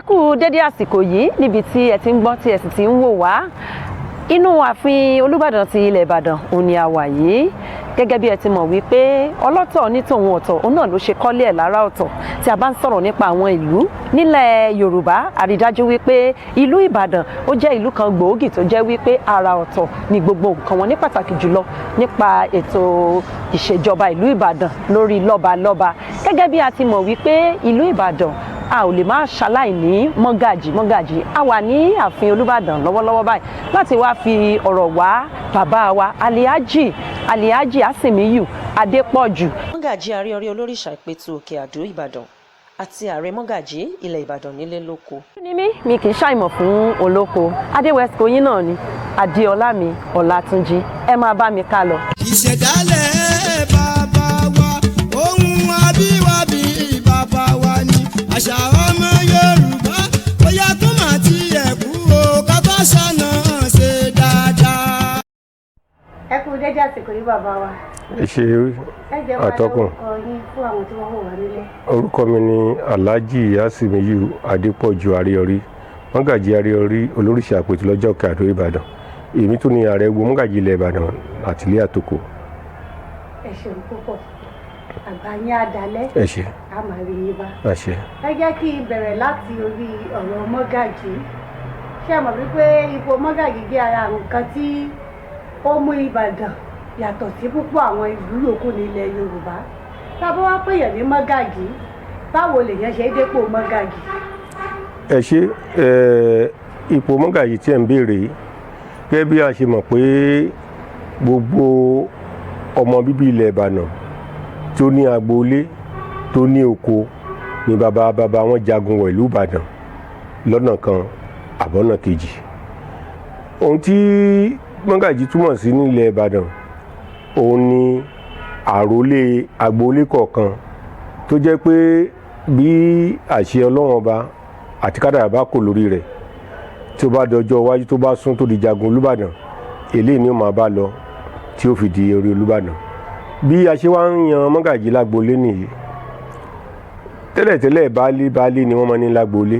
Kú dédé àsìkò yìí níbi tí ẹ ti ń gbọ́ tí ẹ sì ti ń wò wá. Inú ààfin Olúbàdàn ti ilẹ̀ Ìbàdàn òun ni a wà yìí. Gẹ́gẹ́ bí ẹ ti mọ̀ wípé ọlọ́tọ̀ ní tòun ọ̀tọ̀, òun náà ló ṣe kọ́lé ẹ̀ lára ọ̀tọ̀. Tí a bá ń sọ̀rọ̀ nípa àwọn ìlú nílẹ̀ Yorùbá, àrídájú wípé ìlú Ìbàdàn, ó jẹ́ ìlú kan gbòógì tó jẹ́ wípé àrà ọ̀tọ̀ ní gbogbo nǹkan wọn, ní pàtàkì jùlọ nípa ètò ìṣèjọba ìlú Ìbàdàn lórí lọ́balọ́ba. Gẹ́gẹ́ bí a ti mọ̀ wípé ìlú Ìbàdàn, a ò lè má ṣaláìní mọ́gàjì. Mọ́gàjì, a wà ní ààfin Olúbàdàn lọ́wọ́lọ́wọ́ báyìí láti wá fi ọ̀rọ̀ wá bàbá wa, Alihaji Asimiyu Adépọ̀jù, Mọ́gàjí Aríọrí, Olórìṣà Ìpẹ̀tù Òkè Àdó Ìbàdàn àti ààrẹ mọ́gàjí ilẹ̀ Ìbàdàn nílé lóko. Ní mí, mi kì í ṣàìmọ̀ fún olóko. Adé West Koyin náà ni Adéọlá mi Ọlátúnjí. Ẹ máa bá mi ká lọ. Ìṣẹ̀dálẹ̀ bàbá wa, ohun abíwábí bàbá wa ni àṣà ọmọ Yorùbá. Bóyá kó má tiẹ̀ kú o, kábàṣà náà ṣe dáadáa. Ẹ kú dédé àsìkò yìí, bàbá wa. Ẹ ṣe. Ẹ jẹ́ wá Àtọkùn. lórúkọ yín fún àwọn tí wọ́n wò wá nílé. Orúkọ mi ni Alhaji Asimiyu Adépọ̀jù Aríọrí, Mọ́gàjí Aríọrí, Olóríṣà Àpètù lọ́jọ́ Òkè Àdó Ìbàdàn. Èmi tún ni ààrẹ gbogbo mọ́gàjí ilẹ̀ Ìbàdàn àtìlẹ́ àtòkò. Ẹ ṣeun púpọ̀, àgbà yín á dalẹ́. Ẹ ṣe. A máa rí yín bá. Ẹ ṣe. Ẹ jẹ́ kí n bẹ̀rẹ̀ láti orí ọ̀rọ̀ mọ́gàjí. Ṣé ẹ mọ̀ wípé ipò mọ́gàjí jẹ́ ara nǹkan tí ó mú Ìbàdàn yàtọ̀ sí púpọ̀ àwọn ìlú yòókù ní ilẹ̀ Yorùbá? Tá a bá wá pèèyàn ní mọ́gàjí, báwo lèèyàn ṣe é dépò mọ́gàjí? Ẹ ṣe. Ẹ ipò mọ́gàjí tí ẹ̀ ń béèrè yìí, gẹ́gẹ́ bí a ṣe mọ̀ pé gbogbo ọmọ bíbí ilẹ̀ Ìbàdàn tó ní agboolé, tó ní oko, ni bàbá bàbá wọn jagun wọ̀ ìlú Ìbàdàn lọ́nà kan àbọ́nà kejì. Ohun tí mọ́gàjí túmọ̀ sí nílẹ̀ Ìbàdàn, òun ni àrólé agboolé kọ̀ọ̀kan tó jẹ́ pé bí àṣẹ Ọlọ́run Ọba àti kádàrá bá kò lórí rẹ̀, tí ó bá dọjọ́ iwájú, tó bá sún tó di jagun Olúbàdàn, eléyìí ni ó máa bá lọ tí ó fi di orí Olúbàdàn. Bí a ṣe wá ń yan mọ́gàjí lágboolé nìyí. Tẹ́lẹ̀tẹ́lẹ̀, baálé baálé ni wọ́n máa ní lágboolé.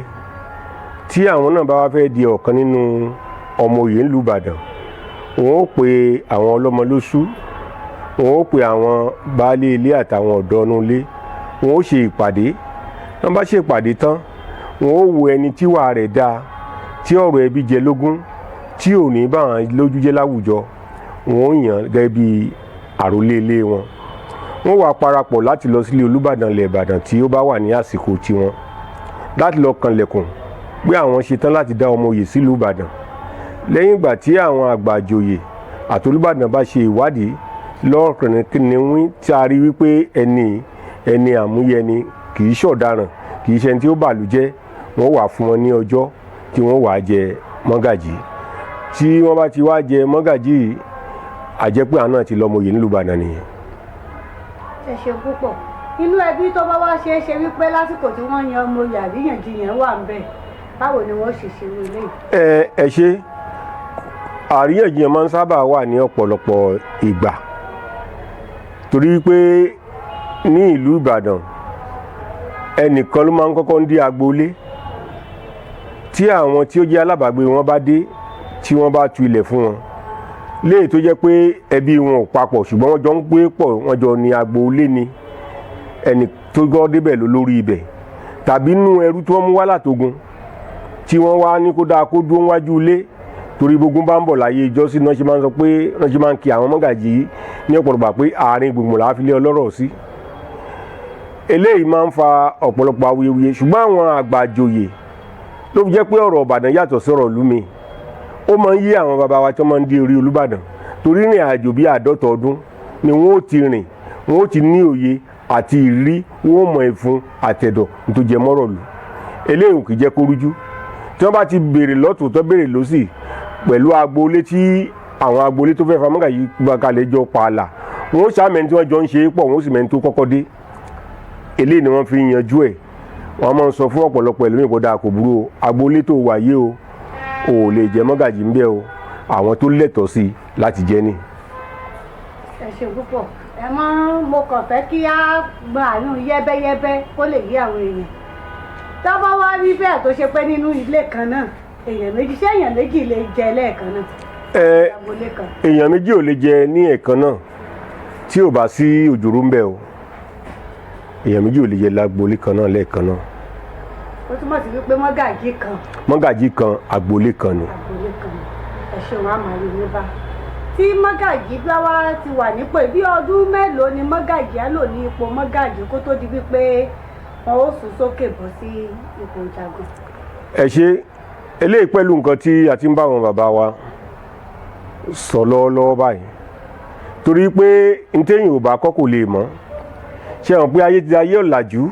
Tí àwọn náà bá wá fẹ́ di ọ̀kan nínú ọmọ òye ńlú Ìbàdàn, wọ́n ó pe àwọn ọlọ́mọ lóṣù, wọ́n ó pe àwọn baálé ilé àtàwọn ọ̀dọ́ inú ilé, wọ́n ó ṣe ìpàdé. Wọ́n bá ṣe ìpàdé tán, wọ́n ó wo ẹni tíwà rẹ̀ dáa, tí ọ̀rọ̀ ẹbí jẹ lógún, tí ò ní bá wọn lójú jẹ́ láwùjọ, wọ́n ó yàn gẹ́gẹ́ bí àrólé ilé wọn. Wọ́n wá parapọ̀ láti lọ sílé Olúbàdàn ilẹ̀ Ìbàdàn tí ó bá wà ní àsìkò tiwọn, láti lọ kànlẹ̀kùn pé àwọn ṣetán láti dá ọmọ oyè sílùú Ìbàdàn. Lẹ́yìn ìgbà tí àwọn àgbà àjòyè àti Olúbàdàn bá ṣe ìwádìí lọ́ọ̀kìnrin tí a rí wípé ẹni ẹni àmúyẹni, kì í ṣọ̀daràn, kì í ṣe ẹni tí ó bàlújẹ́, wọ́n wà fún wọn ní ọjọ́ tí wọ́n wàá jẹ mọ́gàjì. Tí wọ́n bá ti wá jẹ mọ́gàjì yìí, àjẹpẹ́ àná ti lọ́mọ oyè nílùú Ìbàdàn nìyẹn. Ẹ ṣeun púpọ̀. Inú ẹbí tó bá wá ṣeé ṣe wípé lásìkò tí wọ́n yan ọmọ oyè, àríyànjiyàn wà ń bẹ̀, báwo ni wọ́n ṣe ṣe irú eléyìí? Ẹ ṣe. Àríyànjiyàn máa ń sábà wà ní ọ̀pọ̀lọpọ̀ ìgbà, torí pé ní ìlú Ìbàdàn, ẹnìkan ló máa ń kọ́kọ́ ń dé agboolé. Tí àwọn tí ó jẹ́ alábàágbé wọn bá dé, tí wọ́n bá tu ilẹ̀ fún wọn léyìí tó jẹ́ pé ẹbí wọn ò papọ̀, ṣùgbọ́n wọ́n jọ ń gbé pọ̀, wọ́n jọ ní agboolé ni, ẹnì tó gbọ́ débẹ̀ ló lórí ibẹ̀, tàbí nú ẹrú tí wọ́n mú wá látogun, tí wọ́n wá ní kó dáa kó dúró wájú ilé, torí gbogbo bá ń bọ̀ láyé ìjọsìn náà, ṣe máa ń sọ pé náà ṣe máa ń kí àwọn mọ́gàjì ní ọ̀pọ̀lọpọ̀ pé àárín gbùngbùn làá fi lé ọlọ́rọ̀ sí. Eléyìí máa ń fa ọ̀pọ̀lọpọ̀ awuyewuye, ṣùgbọ́n àwọn àgbà àjòyè ló fi jẹ́ pé ọ̀rọ̀ Ìbàdàn yàtọ̀ sí ọ̀rọ̀ ìlú mi. Ó máa ń yí àwọn bàbá wa tí wọ́n máa ń dé orí Olúbàdàn, torí ìrìn àjò bíi 50 ọdún ni wọ́n ó ti rìn, wọ́n ó ti ní òye àti ìrírí, wọ́n ó mọ ìfun àtẹ̀dọ̀ tó jẹ mọ́rọ̀ lù. Eléyìí kì í jẹ́ kó rújú. Tí wọ́n bá ti béèrè lọ́tùn, tó béèrè lọ́sì pẹ̀lú agboolé, tí àwọn agboolé tó fẹ́ fa mọ́gàjí kalẹ̀ jọ pààlà, wọ́n ó sàmẹ́ni tí wọ́n jọ ń ṣe é pọ̀, wọ́n ó sì mẹ́ni tó kọ́kọ́ dé. Eléyìí ni wọ́n fi ń yanjú ẹ̀. Wọ́n máa ń sọ fún ọ̀pọ̀lọpọ̀ ẹlòmíì kó dáa, kò burú o, agboolé tó wà yé o, ò lè jẹ́ mọ́gàjí ń bẹ́ o, àwọn tó lẹ́tọ̀ọ́ sí láti jẹ́ ni. Ẹ ṣeun púpọ̀. Ẹ mọ, mo kàn fẹ́ kí á gba àánú yẹ́bẹ́yẹ́bẹ́ kó lè yé àwọn èèyàn. Tá bá wá rí bẹ́ẹ̀ tó ṣe pé nínú ilé kan náà èèyàn méjì, ṣé èèyàn méjì lè jẹ lẹ́ẹ̀kan náà? Ẹ Agboolé kan. Èèyàn méjì ò lè jẹ ní ẹ̀kan náà tí ò bá sí òjòrò ń bẹ o. Èèyàn méjì ò lè jẹ lágboolé kan náà lẹ́ẹ̀kan náà. Ó túmọ̀ sí wípé mọ́gàjí kan, Mọ́gàjí kan, agboolé kan ni. Agboolé kan. Ẹ ṣeun, àmọ́ rí ní bá. Tí mọ́gàjí bá wá ti wà nípò, bí ọdún mélòó ni mọ́gàjí á lò ní ipò mọ́gàjí kó tó di wípé wọn ó sún sókè bọ́ sí ipò jagun? Ẹ ṣe. Eléyìí pẹ̀lú nǹkan tí a ti ń bá àwọn bàbá wa sọ lọ́wọ́lọ́wọ́ báyìí, torí pé ntẹ́yìn ò bá kọ́ kò lè mọ̀. Ṣe hàn pé ayé ti ayé ọ̀làjú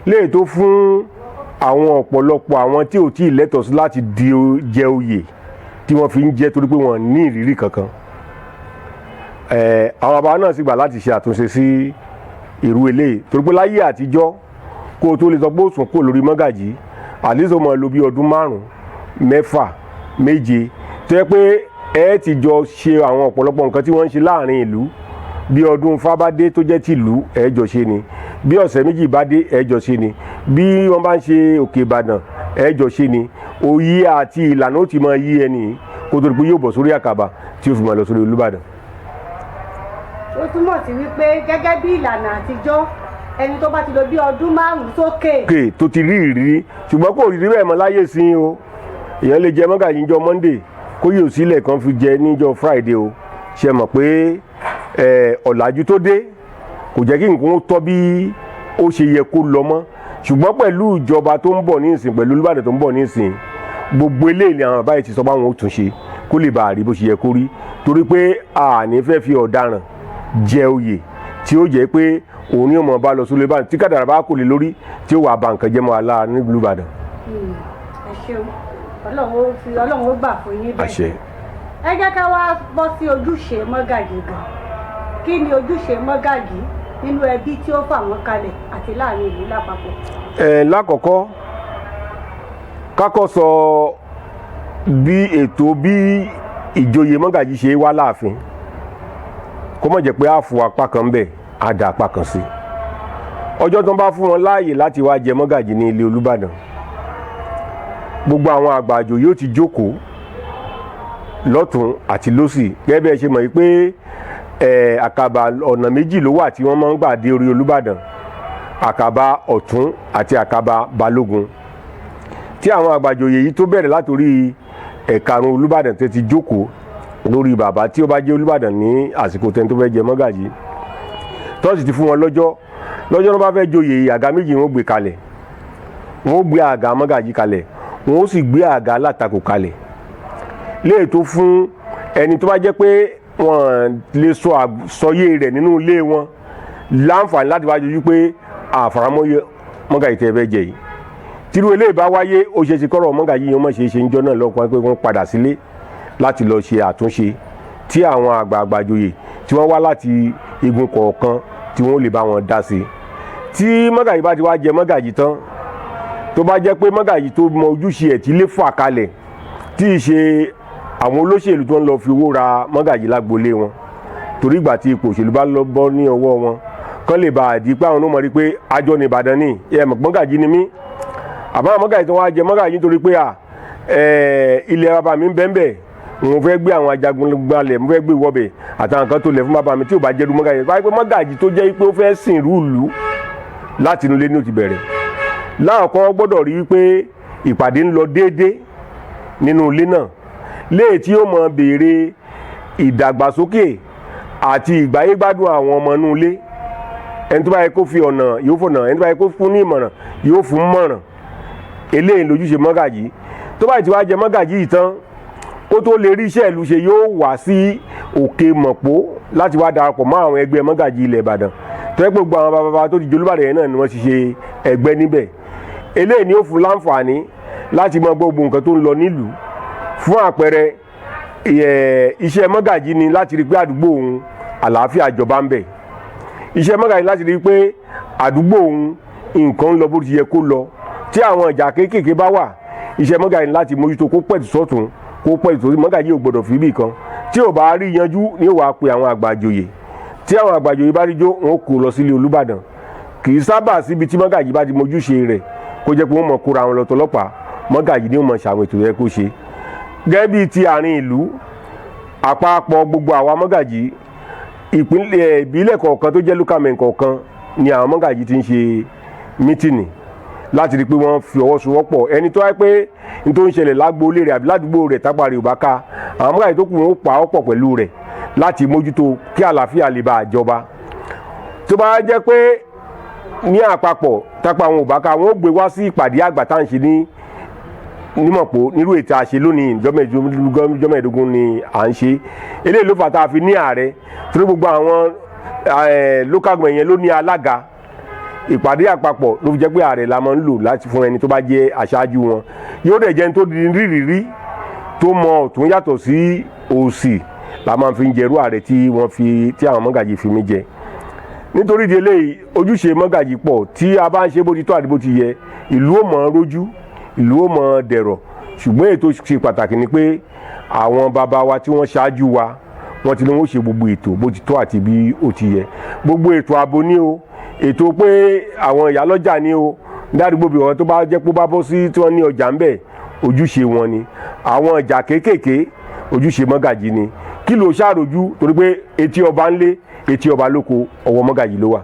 léè tó fún àwọn ọ̀pọ̀lọpọ̀ àwọn tí ò tí ì lẹ́tọ̀ọ́ sí láti di jẹ oyè tí wọ́n fi ń jẹ, torí pé wọ́n ní ìrírí kankan. Àwọn bàbá náà sì gbà láti ṣe àtúnṣe sí irú eléyìí, torí pé láyé àtijọ́, kó o tó lè sọ pé ó sùn kúrò lórí mọ́gàjí, àlísò máa lò bí ọdún 5, 6, 7, tó yẹ pé ẹ ti jọ ṣe àwọn ọ̀pọ̀lọpọ̀ nǹkan tí wọ́n ń ṣe láàrin ìlú. Bí ọdún fábádé tó jẹ́ tìlú, ẹ jọ ṣe ni. Bí ọ̀sẹ̀ méjì bá dé, ẹ jọ ṣe ni. Bí wọ́n bá ń ṣe Òkè Ìbàdàn, ẹ jọ ṣe ni. Òye àti ìlànà ó ti máa yí ẹni kó tó di pé yóò bọ̀ sórí àkàbà tí ó fi máa lọ sórí Olúbàdàn. Ó túmọ̀ sí wípé gẹ́gẹ́ bí ìlànà àtijọ́, ẹni tó bá ti lò bí ọdún 5 sókè, Òkè tó ti rí ìrírí, ṣùgbọ́n kò rí bẹ́ẹ̀ mọ́ láyé sí o. Èèyàn lè jẹ mọ́gàjí níjọ́ Monday, kó yóò sílẹ̀ kan fi jẹ níjọ́ Friday o. Ṣe mọ̀ pé ọ̀làjú tó dé kò jẹ́ kí nǹkan ó tọ́ bí ó ṣe yẹ kó lọ mọ́. Ṣùgbọ́n pẹ̀lú ìjọba tó ń bọ̀ nísìn, pẹ̀lú Olúbàdàn tó ń bọ̀ nísìn, gbogbo eléyìí ni àwọn bàbá yìí ti sọ báwọn ó tún ṣe kó lè bàa rí bó ṣe yẹ kó rí, torí pé àní fẹ́ fi ọ̀daràn jẹ oyè tí ó jẹ́ pé òun ni ó mọ̀ bá lọ sólé báyìí tí kàdàrà bá kò lè lórí tí ó wà bá nǹkan jẹ́ mọ́ alára nílùú Ìbàdàn. Ẹ ṣeun, Ọlọ́run ó fi Ọlọ́run ó gbà fún yín bẹ́ẹ̀. Àṣẹ. Ẹ jẹ́ ká wá bọ́ sí ojúṣe mọ́gàjì gan. Kí ni ojúṣe mọ́gàjì nínú ẹbí tí ó fà wọ́n kalẹ̀ àti láàrin ìlú lápapọ̀? Ẹ lákọ̀ọ́kọ́, kákọ́ sọ bí ètò bí ìjòyè mọ́gàjì ṣe wá láàfin, kó má jẹ́ pé a fún apá kan bẹ̀, á dà apá kan sí. Ọjọ́ tó ń bá fún wọn láàyè láti wá jẹ mọ́gàjì ní ilé Olúbàdàn, gbogbo àwọn àgbà àjò yóò ti jókòó lọ́tún àti lósì. Gẹ́gẹ́ bí ẹ ṣe mọ̀ yìí pé àkàbà ọ̀nà méjì ló wà tí wọ́n máa ń gbà dé orí Olúbàdàn: àkàbà ọ̀tún àti àkàbà balógun. Tí àwọn àgbàjòyè yìí tó bẹ̀rẹ̀ látòrí ẹ̀karùn Olúbàdàn tó ti jókòó lórí bàbá tí ó bá jẹ́ Olúbàdàn ní àsìkò tẹni tó fẹ́ jẹ mọ́gàjì, tó sì ti fún wọn lọ́jọ́ lọ́jọ́ tó bá fẹ́ joyè, àga méjì wọ́n gbé kalẹ̀. Wọ́n gbé àga mọ́gàjì kalẹ̀, wọ́n sì gbé àga alátakò kalẹ̀, léè tó fún ẹni tó bá jẹ́ pé wọ́n lè sọ àsọyé rẹ̀ nínú ilé wọn láǹfààní láti wá jojú pé àfàràmọ́yé mọ́gàjì tẹ́ fẹ́ jẹ yìí. Tírú eléyìí bá wáyé, ó ṣe é ṣe kọ́rọ̀ mọ́gàjì yẹn mọ̀ ṣe é ṣe ń jọ́ náà lọ́kàn pé wọ́n padà sílé láti lọ ṣe àtúnṣe tí àwọn àgbààgbà joyè tí wọ́n wá láti igun kọ̀ọ̀kan tí wọ́n lè bá wọn dá sí. Tí mọ́gàjì bá ti wá jẹ mọ́gàjì tán, tó bá jẹ́ pé mọ́gàjì tó mọ ojúṣe ẹ̀ tí lè fà kalẹ̀, tí ì ṣe àwọn olóṣèlú tó ń lọ fi owó ra mọ́gàjì lágboolé wọn, torí ìgbà tí ipò òṣèlú bá lọ bọ́ ní ọwọ́ wọn, kán lè bá a di pé àwọn onímọ̀ rí pé àjọ ní Ìbàdàn ní ẹ mọ̀, mọ́gàjì ni mí. Àmọ́ àwọn mọ́gàjì tó wá jẹ mọ́gàjì nítorí pé à ilẹ̀ bàbá mi ń bẹ́ẹ̀ bẹ́ẹ̀, mo fẹ́ gbé àwọn ajagun gbalẹ̀, mo fẹ́ gbé wọbẹ̀ àtàwọn kan tó lẹ̀ fún bàbá mi, tí ò bá jẹ́rú mọ́gàjì báyìí, pé mọ́gàjì tó jẹ́ pé ó fẹ́ sìn rúùlù láti inú ilé ní ó ti bẹ̀rẹ̀. Láàkọ́ gbọ́dọ̀ rí wípé ìpàdé ń lọ déédé nínú ilé náà, léè tí ó mọ béèrè ìdàgbàsókè àti ìgbáyégbádùn àwọn ọmọ inú ilé. Ẹni tó bá yẹ kó fi ọ̀nà, yóò fọ̀nà. Ẹni tó bá yẹ kó fún ní ìmọ̀ràn, yóò fún mọ̀ràn. Eléyìí lójúṣe mọ́gàjì. Tó bá ti wá jẹ mọ́gàjì yìí tán, kó tó lè rí iṣẹ́ ìlú ṣe, yóò wá sí Òkè Mọ̀pó láti wá darapọ̀ mọ́ àwọn ẹgbẹ́ mọ́gàjì ilẹ̀ Ìbàdàn, tó yẹ pé gbogbo àwọn bàbá tó ti jolúbàdàn yẹn náà ni wọ́n ti ṣe ẹgbẹ́ níbẹ̀. Eléyìí ni ó fún láǹfààní láti mọ gbogbo nǹkan tó ń lọ nílùú. Fún àpẹẹrẹ, iṣẹ́ mọ́gàjì ni láti rí pé àdúgbò òun, àlàáfíà jọba ń bẹ. Iṣẹ́ mọ́gàjì láti rí pé àdúgbò òun, nǹkan ń lọ bó ti yẹ kó lọ. Tí àwọn ìjà kéékèèké bá wà, iṣẹ́ mọ́gàjì láti mójútó, kó pẹ̀tù sọ́tún, kó pẹ̀tù sósì. Mọ́gàjì ò gbọ́dọ̀ fi ibì kan tí ò bá rí yanjú ní ó wàá pe àwọn àgbàjòyè. Tí àwọn àgbàjòyè bá rí jó, wọn kò lọ sílé Olúbàdàn. Kì í sábà síbi tí mọ́gàjì bá ti mójúṣe rẹ̀. Kó jẹ́ pé wọ́n mọ̀ kóra wọn lọ tọlọ́pàá, mọ́gàjì ni ó mọ̀ ṣàwọn ètò yẹ kó ṣe. Gẹ́gẹ́ bíi ti àárín ìlú, àpapọ̀ gbogbo àwa mọ́gàjì ìpínlẹ̀ ìbílẹ̀ kọ̀ọ̀kan tó jẹ́ local government kọ̀ọ̀kan ni àwọn mọ́gàjì ti ń ṣe mítìnì láti rí i pé wọ́n fi ọwọ́ sowọ́pọ̀. Ẹni tó wáyé pé n tó ń ṣẹlẹ̀ lágboolé rẹ̀ àbí ládùúgbò rẹ̀ tápá rẹ̀ ò bá ká, àwọn mọ́gàjì tó kù wọn ó pa ọ́ pọ̀ pẹ̀lú rẹ̀ láti mójútó kí àlàáfíà lè bá a jọba. Tó bá jẹ́ pé ní àpapọ̀ tápá àwọn ò bá ká, wọn ó gbé wá sí ìpàdé àgbà tá à ń ṣe ní nímọ̀pó nírú ètò àṣẹ lónìí ìjọ mẹ́ẹ̀ẹ́dógún ni à ń ṣe. Eléyìí ló fà tá a fi ní ààrẹ, torí gbogbo àwọn local government yẹn ló ní alága. Ìpàdé àpapọ̀ ló fi jẹ́ pé ààrẹ la máa ń lò láti fún ẹni tó bá jẹ́ aṣáájú wọn. Yóò dẹ̀ jẹ́ ẹni tó di rírìírí, tó mọ ọ̀tún yàtọ̀ sí òsì, la máa fi ń jẹrú ààrẹ tí wọ́n fi tí àwọn mọ́gàjì fi mí jẹ. Nítorí ìdí eléyìí, ojúṣe mọ́gàjì pọ̀. Tí a bá ń ṣe bó ti tọ́ àti bó ti yẹ, ìlú ò mọ̀ rójú, ìlú ò mọ̀ dẹ̀rọ̀. Ṣùgbọ́n ètò ṣe pàtàkì ni pé àwọn bàbá wa tí wọ́n ṣáájú wa, wọ́n ti ní wọ́n ṣe gbogbo ètò bó ti tọ́ àti bí ó ti yẹ. Gbogbo ètò ààbò ní o, ètò pé àwọn ìyálọ́jà ní o ládùúgbò bí wọn tó bá jẹ́ pé ó bá bọ́ sí tí wọ́n ní ọjà ńbẹ̀, ojúṣe wọn ni. Àwọn ọjà kéékèèké, ojúṣe mọ́gàjì ni. Kí ló ṣàròjú? Torí pé etí ọba ńlé, etí ọba lóko, ọwọ́ mọ́gàjì ló wà.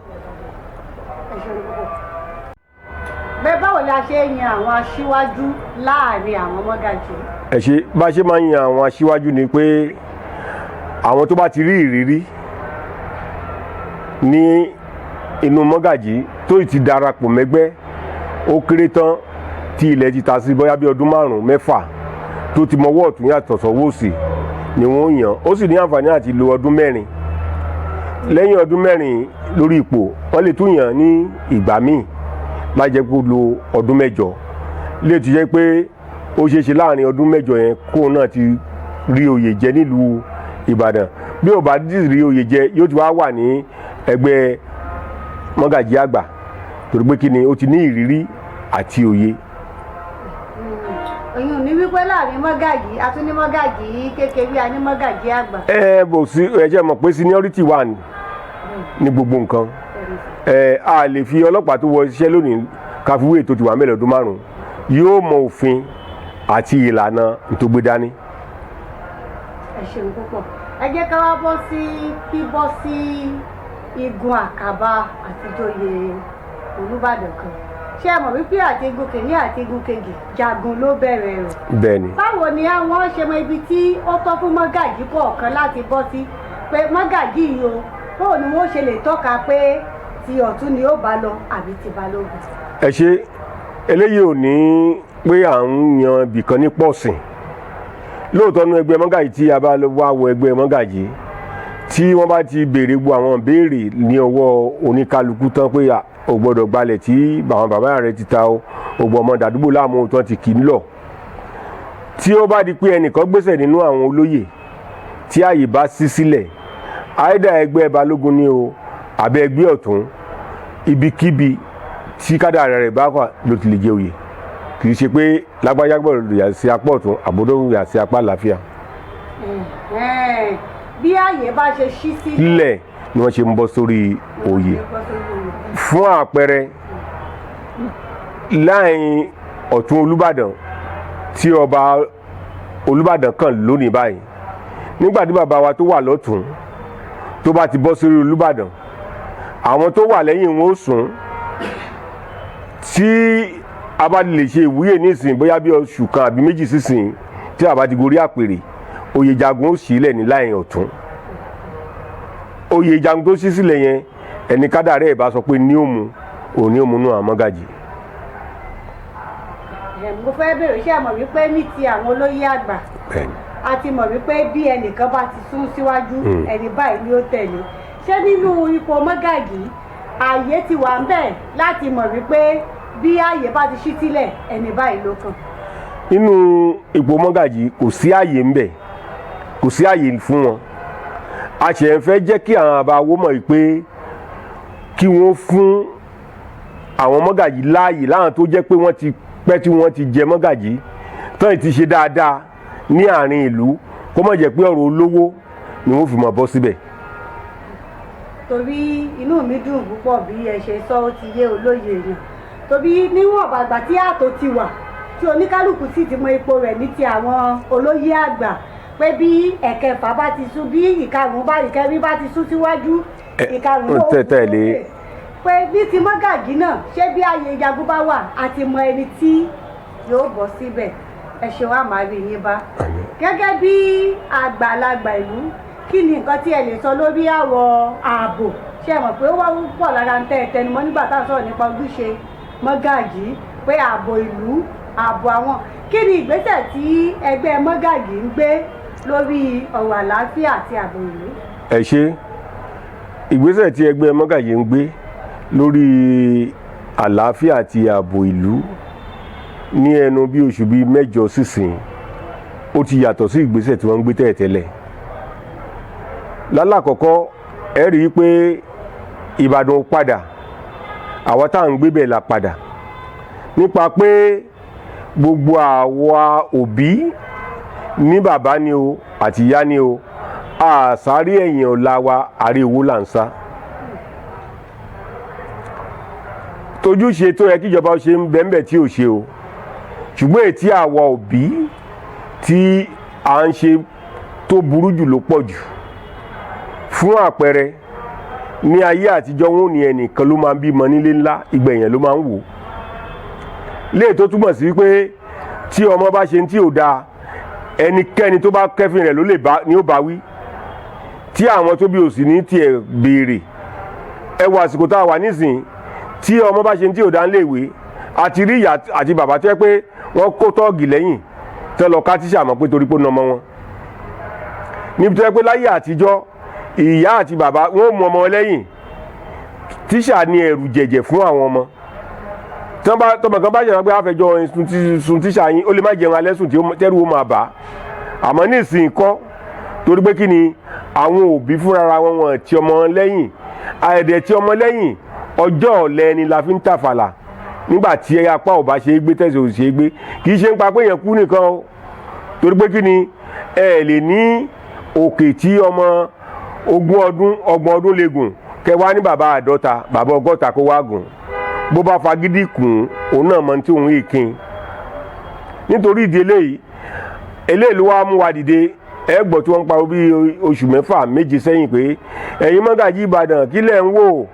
Ẹ ṣeun púpọ̀. Bẹ́ẹ̀, báwo la ṣe ń yan àwọn aṣíwájú láàrin àwọn mọ́gàjì? Ẹ ṣe. Bá a ṣe máa ń yan àwọn aṣíwájú ni pé àwọn tó bá ti rí ìrírí ní inú mọ́gàjì, tó ti darapọ̀ mẹ́gbẹ́, ó kéré tán tí ilẹ̀ ti ta sí bóyá bí ọdún 5, 6, tó ti mọwọ́ ọ̀tún yàtọ̀ sọ́wọ́ òsì ni wọ́n yàn. Ó sì ní àǹfààní àti lo ọdún 4. Lẹ́yìn ọdún 4 lórí ipò, wọ́n lè tún yàn ní ìgbà míì láì jẹ́ kó lo ọdún 8. Lè ti jẹ́ pé ó ṣeé ṣe láàrin ọdún 8 yẹn kóun náà ti rí oyè jẹ nílùú Ìbàdàn. Bí ò bá rí oyè jẹ, yóò ti wá wà ní ẹgbẹ́ mọ́gàjí àgbà, torí pé kí ni, ó ti ní ìrírí àti òye. Òyìn ní wípé láàrin mọ́gàjì, a tún ní mọ́gàjì kékeré, a ní mọ́gàjì àgbà. Ẹ bò sí, ẹ jẹ́ mọ̀ pé seniority wà ní gbogbo nǹkan. Ẹ a lè fi ọlọ́pàá tó wọ iṣẹ́ lónìí ká fi wé ètò tiwa mẹ́lẹ̀ ọdún 5. Yóò mọ òfin àti ìlànà tó gbé dání. Ẹ ṣeun púpọ̀. Ẹ jẹ́ ká wá bọ́ sí bíbọ́ sí igun àkàbà àtijọ́yè Olúbàdàn kan. Ṣé ẹ mọ̀ wípé àti igun kìíní àti igun kejì, jagun ló bẹ̀rẹ̀ rẹ̀? Bẹ́ẹ̀ ni. Báwo ni àwọn ṣe mọ ibi tí ó tọ́ fún mọ́gàjí kọ̀ọ̀kan láti bọ́ sí, pé mọ́gàjí yìí o, báwo ni wọ́n ṣe lè tọ́ka pé ti ọ̀tún ni ó bá lọ àbí ti balógun? Ẹ ṣe. Eléyìí ò ní pé à ń yan ibìkan ní pọ̀sìn. Lóòótọ́, nínú ẹgbẹ́ mọ́gàjì, tí a bá wá wọ ẹgbẹ́ mọ́gàjì, tí wọ́n bá ti béèrè gbogbo àwọn béèrè ní ọwọ́ oníkálukú tán pé ò gbọ́dọ̀ gbalẹ̀ tí àwọn bàbá rẹ̀ ti ta o, ò gbọ́ ọmọ dàdúgbò láàmú tó ti kì í lọ, tí ó bá di pé ẹnìkan gbèsè nínú àwọn olóyè, tí ààyè bá ṣí sílẹ̀, àìdá ẹgbẹ́ balógun ni o àbí ẹgbẹ́ ọ̀tún, ibikíbi tí kádàrá rẹ̀ bá wà ló ti lè jẹ oyè. Kì í ṣe pé lágbájá gbọ́dọ̀ yà sí apá ọ̀tún, àbúrò yà sí apá àlàáfíà. Bí ààyè bá ṣe ṣí sílẹ̀ sílẹ̀ ni wọ́n ṣe ń bọ́ sórí oyè. Fún àpẹẹrẹ, láàrin ọ̀tún Olúbàdàn tí ọba Olúbàdàn kàn lónìí báyìí, nígbà tí bàbá wa tó wà lọ́tún tó bá ti bọ́ sórí Olúbàdàn, àwọn tó wà lẹ́yìn wọn ó sùn. Tí a bá lè ṣe ìwúyè nísìnyí, bóyá bí oṣù kan àbí 2 sísìn tí a bá ti gorí àpèrè, oyè jagun ó sílẹ̀ ní láàrin ọ̀tún. Oyè jagun tó ṣí sílẹ̀ yẹn, ẹni kádàrá ẹ̀ bá sọ pé ní òmu òní òmu nù àwọn mọ́gàjì. Mo fẹ́ bèrè, ṣé ẹ mọ̀ wípé ní ti àwọn olóyè àgbà, a ti mọ̀ wípé bí ẹnìkan bá ti sún síwájú, ẹni báyìí ni ó tẹ̀lé. Ṣé nínú ipò mọ́gàjì, ààyè ti wà ń bẹ̀ láti mọ̀ wípé bí ààyè bá ti ṣí sílẹ̀, ẹni báyìí ló kàn? Nínú ipò mọ́gàjì, kò sí ààyè ń bẹ̀, kò sí ààyè fún wọn. A ṣe ń fẹ́ jẹ́ kí àwọn àbáwọ́ mọ̀ pé kí wọ́n fún àwọn mọ́gàjì láàyè, láwọn tó jẹ́ pé wọ́n ti pẹ́ tí wọ́n ti jẹ mọ́gàjì tán, ti ṣe dáadáa ní àárín ìlú, kó má jẹ́ pé ọ̀rọ̀ olówó ni wọ́n fi mọ̀ bọ́ síbẹ̀. Torí inú mi dùn púpọ̀ bí ẹ ṣe sọ, ó ti yé olóye èèyàn. Torí níwọ̀n bàgbà tí ààtò ti wà, tí oníkálukú sì ti mọ ipò rẹ̀ ní ti àwọn olóyè àgbà, pé bí ẹ̀kẹfà bá ti sún, bí ìkarùn-ún bá, ìkẹrin bá ti sún síwájú, ìkarùn-ún ó tẹ̀lé. sókè. Pé bí ti mọ́gàjí náà, ṣé bí ààyè jagun bá wà, àti mọ ẹni tí yóò bọ́ síbẹ̀. Ẹ ṣeun, àmàrí yín bá. Gẹ́gẹ́ bí àgbàlagbà ìlú, kí ni nǹkan tí ẹ lè sọ lórí àwọ̀ ààbò? Ṣé ẹ mọ̀ pé ó wá pọ̀ lára ń tẹ́ ẹ tẹnumọ́ nígbà tá à ń sọ̀rọ̀ nípa ojúṣe mọ́gàjí, pé ààbò ìlú, ààbò àwọn, kí ni ìgbésẹ̀ tí ẹgbẹ́ mọ́gàjí ń gbé lórí ọ̀rọ̀ àlàáfíà àti ààbò ìlú? Ẹ ṣe. Ìgbésẹ̀ tí ẹgbẹ́ mọ́gàjí ń gbé lórí àlàáfíà àti ààbò ìlú ní ẹnu bí oṣù bíi 8 sísìn, ó ti yàtọ̀ sí ìgbésẹ̀ tí wọ́n ń gbé tẹ́lẹ̀tẹ́lẹ̀. Lálàkọ́kọ́, ẹ rí i pé Ìbàdàn padà, àwa tá à ń gbé bẹ̀ la padà, nípa pé gbogbo àwa òbí ní bàbá ni o àti ìyá ni o, àsáré ẹ̀yìn ọ̀la wa, àrí owó là ń sá. Tojúṣe tó yẹ kíjọba ó ṣe ń bẹ́ńbẹ̀ tí ò ṣe o, ṣùgbọ́n ètí àwa òbí tí à ń ṣe tó burú jù ló pọ̀ jù. Fún àpẹẹrẹ, ní ayé àtijọ́, wọn ò ní ẹnìkan ló máa ń bímọ nílé ńlá, ìgbẹ̀yìn ló máa ń wò léè, tó túmọ̀ sí pé tí ọmọ bá ṣe tí ò dáa, ẹnikẹ́ni tó bá kẹ́fìn rẹ̀ ló lè bá ní ó bá wí, tí àwọn tó bí ò sì ní tiẹ̀ béèrè. Ẹ wo àsìkò tá a wà nísìn, tí ọmọ bá ṣe tí ò dáa níléèwé, àti rí ìyá àti bàbá tó yẹ pé wọ́n kó tọ́ọ̀gì lẹ́yìn tẹ́ lọ ká tíṣà mọ̀ pé torí pé ó na ọmọ wọn, níbi tó yẹ pé láyé àtijọ́, ìyá àti bàbá wọn ò mú ọmọ lẹ́yìn, tíṣà ní ẹ̀rù jẹ̀jẹ̀ fún àwọn ọmọ. Tọmọ kan bá ṣe pé àfẹjọ́ sun tíṣà yín, ó lè má jẹun alẹ́ sùn tí tẹ́rù ó máa bà á. Àmọ́ nísìnyí kọ́, torí pé kí ni àwọn òbí fúnra wọn, wọn ti ọmọ lẹ́yìn, àìdẹ̀ tí ọmọ lẹ́yìn, ọjọ́ ọ̀lẹ ni la fi ń tàfàlà nígbà tí apá ò bá ṣe é gbé, tẹ̀sí ò ṣe é gbé. Kì í ṣe ń pa pé èèyàn kú nìkan o, torí pé kí ni ẹ lè ní òkè tí ọmọ 20 ọdún, 30 ọdún lè gùn, kẹ wá ní bàbá 50, bàbá 60 kó wá gùn. Bó bá fagídí kùn, òun náà mọ tí òun yìí kín. Nítorí ìdí eléyìí, eléyìí ló wá mú wa dìde. Ẹ gbọ́ tí wọ́n ń pariwo bí oṣù 6, 7 sẹ́yìn pé ẹ̀yin mọ́gàjí Ìbàdàn, kí lẹ̀ ń wò?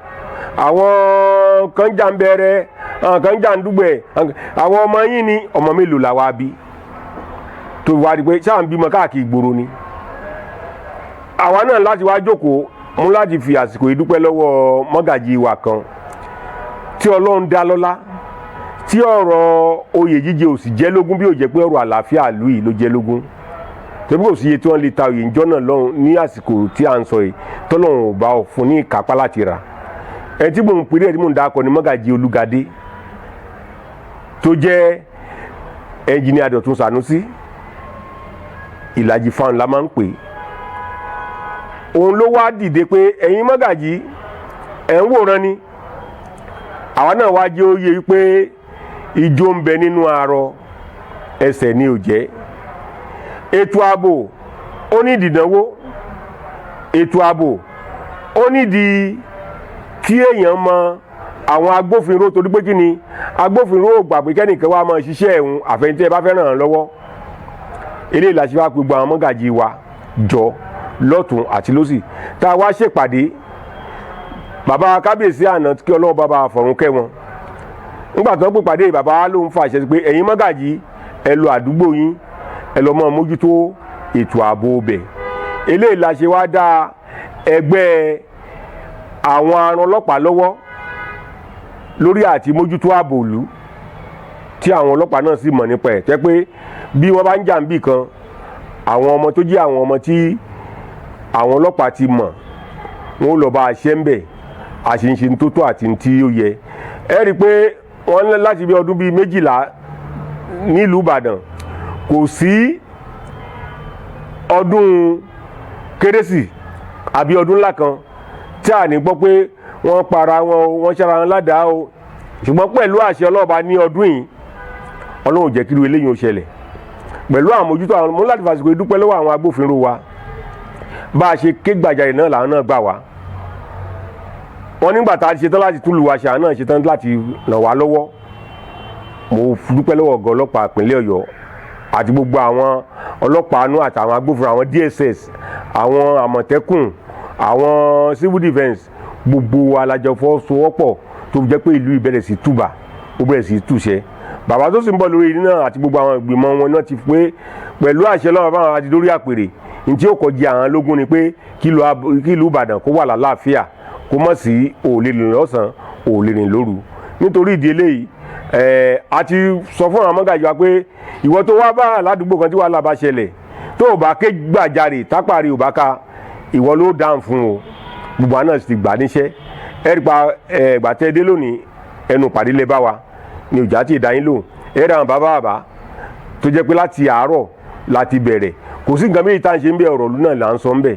Àwọn kan jà ń bẹ̀rẹ̀, àwọn kan jà ń dúgbẹ̀, àwọn ọmọ yín ni. Ọmọ mélòó la wá bí tó wá di pé ṣáà ń bímọ káàkiri ìgboro ni? Àwa náà láti wá jókòó mú láti fi àsìkò yìí dúpẹ́ lọ́wọ́ mọ́gàjí wa kan tí Ọlọ́run dá lọ́lá, tí ọ̀rọ̀ oyè jíjẹ ò sì jẹ́ lógún, bí ò jẹ́ pé ọ̀rọ̀ àlàáfíà ìlú yìí ló jẹ́ lógún, torí kò sí iye tí wọ́n lè ta oyè ìjọ náà lọ́hùn ní àsìkò tí à ń sọ yìí, tọ́lọ́hún ò bá ọ fún ní ìkápá láti rà. Ẹni tí mò ń pèrè, ẹni tí mò ń dákọ ni mọ́gàjí Olúgadé, tó jẹ́ ẹnjìnìá Dọ̀tun Sànúsí, ìlàjì fáwọn la máa ń pè é. Òun ló wá dìde pé ẹ̀yin mọ́gàjí ẹ̀ ń wòran ni, àwa náà wá jẹ́ oyè pé ijó ń bẹ nínú arọ, ẹsẹ̀ ni ò jẹ́. Ètò ààbò ó ní ìdìdánwó, ètò ààbò ó nídìí kí èèyàn mọ àwọn agbófinró, torí pé kí ni agbófinró ò gbà pé kẹ́nìkan wá máa ṣiṣẹ́ ẹ̀hún àfẹnitẹ́ ẹ bá fẹ́ ràn án lọ́wọ́. Eléyìí la ṣe wá pé gbogbo àwọn mọ́gàjí wa jọ lọ́tún àti lọ́sì, tá a wá ṣèpàdé. Bàbá kábíyèsí àná, kí Ọlọ́run bàbá àfọ̀rún kẹ́ wọn, nígbà tó ń pè pàdé, bàbá ló ń fàṣẹ pé ẹ̀yin mọ́gàjí, ẹ lọ àdúgbò yín, ẹ lọ mọ́ mójútó ètò ààbò ọbẹ̀. Eléyìí la ṣe wá dá ẹgbẹ́ àwọn aràn ọlọ́pàá lọ́wọ́ lórí àti mójútó ààbò ìlú, tí àwọn ọlọ́pàá náà sì mọ̀ nípa ẹ̀, tẹ́ pé bí wọ́n bá ń jà níbì kan, àwọn ọmọ tó jẹ́ àwọn ọmọ tí àwọn ọlọ́pàá ti mọ̀, wọn ó lọ bá a ṣe ń bẹ̀, àṣìṣe tó tó àti tí ó yẹ. Ẹ rí i pé wọ́n ní láti bí ọdún bíi 12 nílùú Ìbàdàn, kò sí ọdún kérésì àbí ọdún ńlá kan tí a ní gbọ́ pé wọ́n para wọn o, wọ́n ṣara wọn ládàá o. Ṣùgbọ́n pẹ̀lú àṣẹ ọlọ́ọ̀bá, ní ọdún yìí, Ọlọ́run jẹ́ kíru eléyìí ó ṣẹlẹ̀ pẹ̀lú àmójútó àwọn mú láti fàsìkò ìdúpẹ́ lọ́wọ́ àwọn agbófinró wa. Bá a ṣe ké gbàjarè náà làwọn náà gbà wá. Wọn nígbà tá a ṣetán láti túlù wa ṣe, àwọn náà ṣetán láti ràn wá lọ́wọ́. Mo dúpẹ́ lọ́wọ́ ọ̀gá ọlọ́pàá ìpínlẹ̀ Ọ̀yọ́ àti gbogbo àwọn ọlọ́pàá anú àtàwọn agbófinró, àwọn DSS, àwọn Àmọ̀tẹ́kùn, àwọn civil defence, gbogbo wa la jọ fọwọ́sowọ́pọ̀ tó fi jẹ́ pé ìlú yìí bẹ̀rẹ̀ sí túbà, ó bẹ̀rẹ̀ sí túṣẹ́. Bàbá tó sì ń bọ̀ lórí náà àti gbogbo àwọn ìgbìmọ̀ wọn náà ti pé pẹ̀lú àṣẹ lọ́wọ́ báwọn àti lórí àpèrè ní tí ó kọjá àwọn lógún ni pé kí ìlú Ìbàdàn kó wà lálàáfíà, kó mọ̀ sí òòlè rìn lọ́sàn-án, òòlè rìn lóru. Nítorí ìdí eléyìí, a ti sọ fún àwọn mọ́gàjì wa pé ìwọ tó wá bá aládùúgbò kan tí wàhálà bá ṣẹlẹ̀, tó o bá ké gbàjarè, tápàrí ò bá ka, ìwọ ló dáhùn fún o. Gbogbo àná sì ti gbà níṣẹ́. Ẹ rí pa ẹ gbàtẹ́ dé lónìí, ẹnu pàdé lè bá wa ní òjá tí ìdáyín lò. Ẹ rà àwọn bàbá bàbá tó jẹ́ pé láti àárọ̀ láti bẹ̀rẹ̀, kò sí nǹkan méjì tá à ń ṣe ń bẹ, ọ̀rọ̀ ìlú náà là ń sọ ń bẹ̀,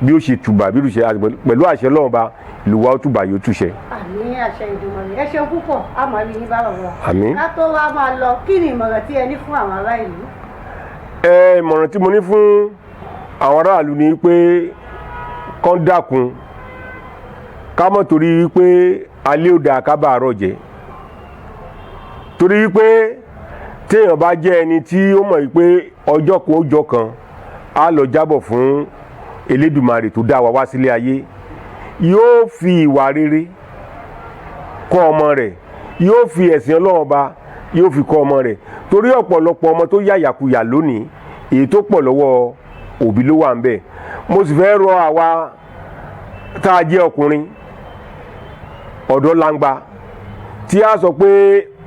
bí ó ṣe tùbà, bí ó ṣe pẹ̀lú àṣẹ Ọlọ́run bá ìlú wa ó tùbà, yóò túṣẹ. Àmín, àṣẹ Ìdùmarè. Ẹ ṣeun púpọ̀, àmọ́ rí yín bá bàbá wa. Àmín. Ká tó wá máa lọ, kí ni ìmọ̀ràn tí ẹ ní fún àwọn ará ìlú? Ìmọ̀ràn tí mo ní fún àwọn aráàlú ni pé kán dákun, ká mọ̀ torí pé alẹ́ òdà ká bá àárọ̀ jẹ́, torí pé téèyàn bá jẹ́ ẹni tí ó mọ̀ pé ọjọ́ kan ó jọ kan á lọ jábọ̀ fún Elédùmarè tó dá wa wá sílé ayé, yóò fi ìwà rere kọ́ ọmọ rẹ̀, yóò fi ẹ̀sìn Ọlọ́run ba, yóò fi kọ́ ọmọ rẹ̀, torí ọ̀pọ̀lọpọ̀ ọmọ tó yàyàkuyà lónìí, èyí tó pọ̀ lọ́wọ́ òbí ló wà ń bẹ̀. Mo sì fẹ́ rọ àwa tá a jẹ́ ọkùnrin ọ̀dọ́ langba tí a sọ pé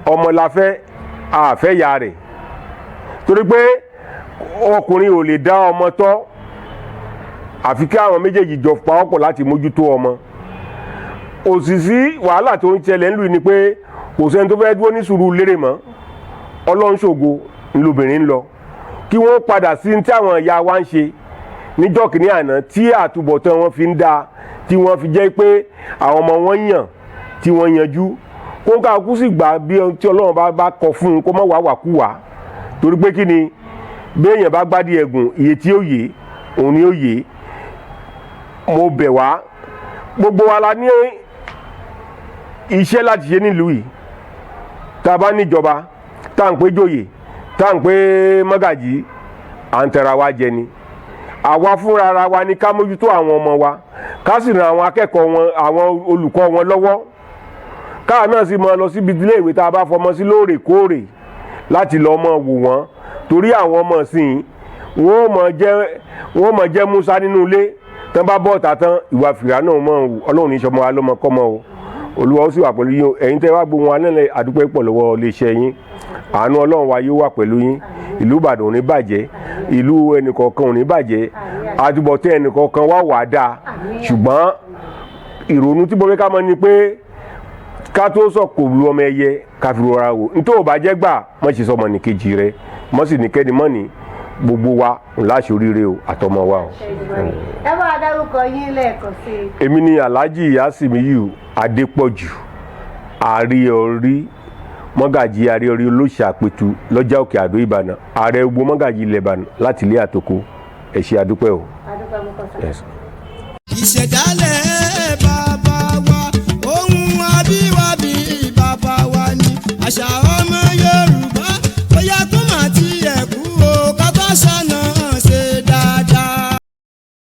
ọmọ la fẹ́, a fẹ́ ya rẹ̀, torí pé ọkùnrin ò lè dá ọmọ tọ́ àfi kí àwọn méjèèjì jọ pawọ́pọ̀ láti mójútó ọmọ. Òsìsí wàhálà tó ń ṣẹlẹ̀ ńlù ni pé kò sẹ́ni tó fẹ́ dúró ní sùúrù lérè mọ́. Ọlọ́run ṣògo ńlọbìnrin ń lọ, kí wọ́n padà sí tí àwọn ìyá wa ń ṣe níjọ́ kìíní àná tí àtúbọ̀tán wọn fi ń dáa, tí wọ́n fi jẹ́ pé àwọn ọmọ wọn yàn tí wọ́n yanjú, kó ká kú sì gbà bí tí Ọlọ́run bá kọ fún un, kó má wàá wà kú wà, torí pé kí ni béèyàn bá gbádìí ẹ̀gùn, iye tí ó yè òun ni ó yè. Mo bẹ̀ wá, gbogbo wa la ní iṣẹ́ láti ṣe nílùú yìí. Tá a bá níjọba, tá à ń pé jòyè, tá à ń pé mọ́gàjì, à ń tẹra wa jẹ ni. Àwa fúnra ara wa ní ká mójútó àwọn ọmọ wa, ká sì ran àwọn akẹ́kọ̀ọ́ wọn, àwọn olùkọ́ wọn lọ́wọ́, káà náà sì máa lọ síbi ilé ìwé tá a bá fọmọ sí lóòrèkóòrè láti lọ mọ wò wọ́n, torí àwọn ọmọ sìn wọ́n mọ̀ jẹ́ Musa nínú ilé, tán bá bọ́ọ̀tà tán, ìwà fìrà náà mọ̀. Ọlọ́run ní sọmọ wa lọ́mọ kọ́mọ o. Olúwa ó sì wà pẹ̀lú yín o. Ẹ̀yin tẹ́ wá gbóhùn wa nílẹ̀, àdúpẹ́ pọ̀ lọ́wọ́ iléeṣẹ́ yín. Àánú Ọlọ́run wa yóò wà pẹ̀lú yín. Ìlú Ìbàdàn ò ní bàjẹ́, ìlú ẹnìkọ̀ọ̀kan ò ní bàjẹ́, àtúbọ̀tán ẹnìkọ̀ọ̀kan wà wà dáa. Ṣùgbọ́n ìrònú tí mo fẹ́ ká mọ̀ ni pé ká tó sọ kò lu ọmọ ẹyẹ, ká fi rọra wò. Nítorí ò bá jẹ́ gbà mọ̀ ṣe sọmọ nìkejì rẹ mọ̀ sì nìkẹ́ni mọ̀ ní gbogbo wa ńlá ṣoríire o, àtọmọ wa o. Ẹ bá wa dárúkọ yín lẹ́ẹ̀kan sí i. Èmi ni Alhaji Asimiyu Adépọ̀jù Àríọrí, mọ́gàjì Àríọrí Olóṣàpẹ̀tù lọ́jà Òkè Àdó Ìbàdàn, ààrẹ gbogbo mọ́gàjì ilẹ̀ Ìbàdàn láti ilé àtòkò. Ẹ ṣé, àdúpẹ́ o. Adúpẹ́ mú kọ́sà. Yes. Ìṣẹ̀dálẹ̀.